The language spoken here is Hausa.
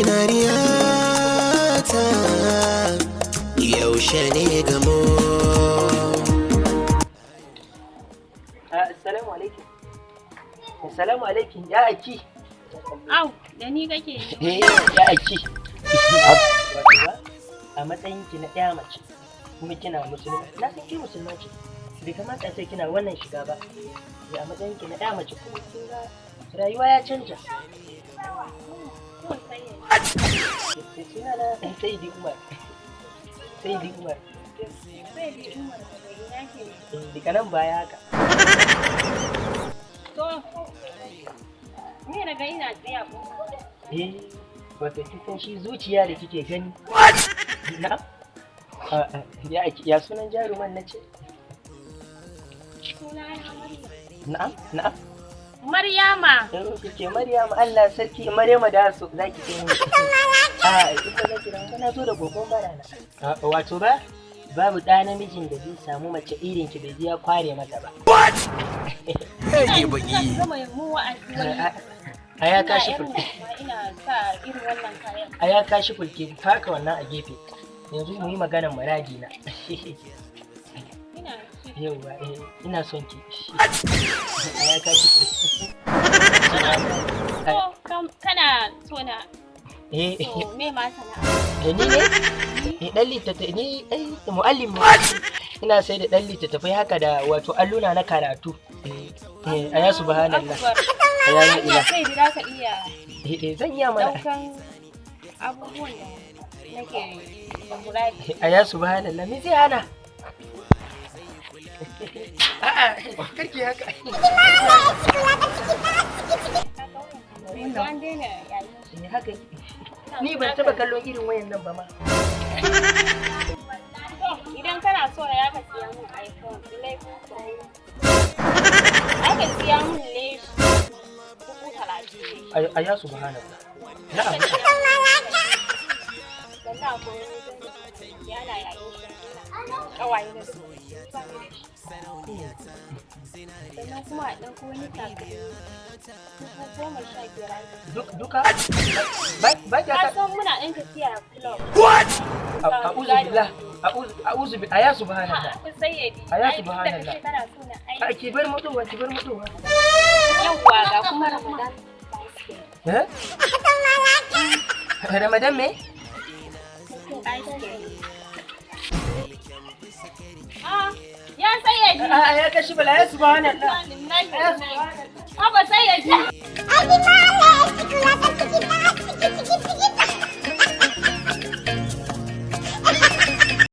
Zinariyata, yaushe ne gamo? Assalamu alaikum. Assalamu alaikum, ya aki. Au, da ni kake yi? Eh, ya aki. Wato ba, a matsayin ki na ɗaya mace, kuma kina musulma. Na san ke musulma ce. Bai kamata a ce kina wannan shiga ba. Eh, a matsayin ki na ɗaya mace, kuma kin ga rayuwa ya canja. Ko sai Sai suna na Saidi Umar. Saidi Umar. Sai dai Umar, daga ina ke? Eh, daga nan baya haka. To, ni daga ina tsaya ko? Eh, wato kin san shi zuciya da kike gani. Na? Ya aki, ya sunan jaruman na ce? Suna na Maryam. Na'am, na'am. Maryama. Yau kike Maryam, Allah sarki, Maryama da su zaki ce ni. A in ba zaki ran na zo da kokon bara na. Wato ba babu ɗa namijin da zai samu mace irin ki bai ji ya kware mata ba. Rage baki. Gama mu wa'azi wani. A ya Ina kashi irin fulki. Ina sa irin wannan kayan. A ya kashi fulki, faka wannan a gefe. Yanzu mu yi maganar muradi na. Ina ci. Yauwa, eh, ina son ki. A ya kashi fulki. To, kana so na Eh, to me ma sana'a? Eh, ni ne? Eh, dan littattafai ni, eh, muallim ne. Ina sai da dan littattafai haka da wato alluna na karatu. Eh, eh, aya subhanallah. Akbar. Aya la Anya ila. sai da ka iya Eh, eh, zan iya mana. daukan abubuwan da nake da muradi. Aya subhanallah, me zai hana? A'a, karki haka. Yanzu an daina yayin shi. Eh, haka. Ni ban taba kallon irin wayan nan ba ma. To, idan kana so na ka siya mun iPhone 11 Pro. Aka siya mun leshi 30,000. Aya subhanallah. Na'am. Sannan akwai wani zan yana yayin shi, kawaye da su ba ni da shi. Sannan kuma a ɗauko wani takalmi 15,000 ake. Duka? Ba Ka ka san muna ɗan tafiya club. A'udhu billah. A'udhu a'udhu bi aya subhanallah. Ha, sayyadi. Aya Ai, tun da subhanallah. kace kana so na ai. A ki bar mutuwa, ki bar mutuwa. Yawwa, ga kuma Ramadan basket. Eh? Ramadan me? Basket. Ah, ya sayyadi. A'a, ya kashi bala, ya subhanallah. Haba sayyadi.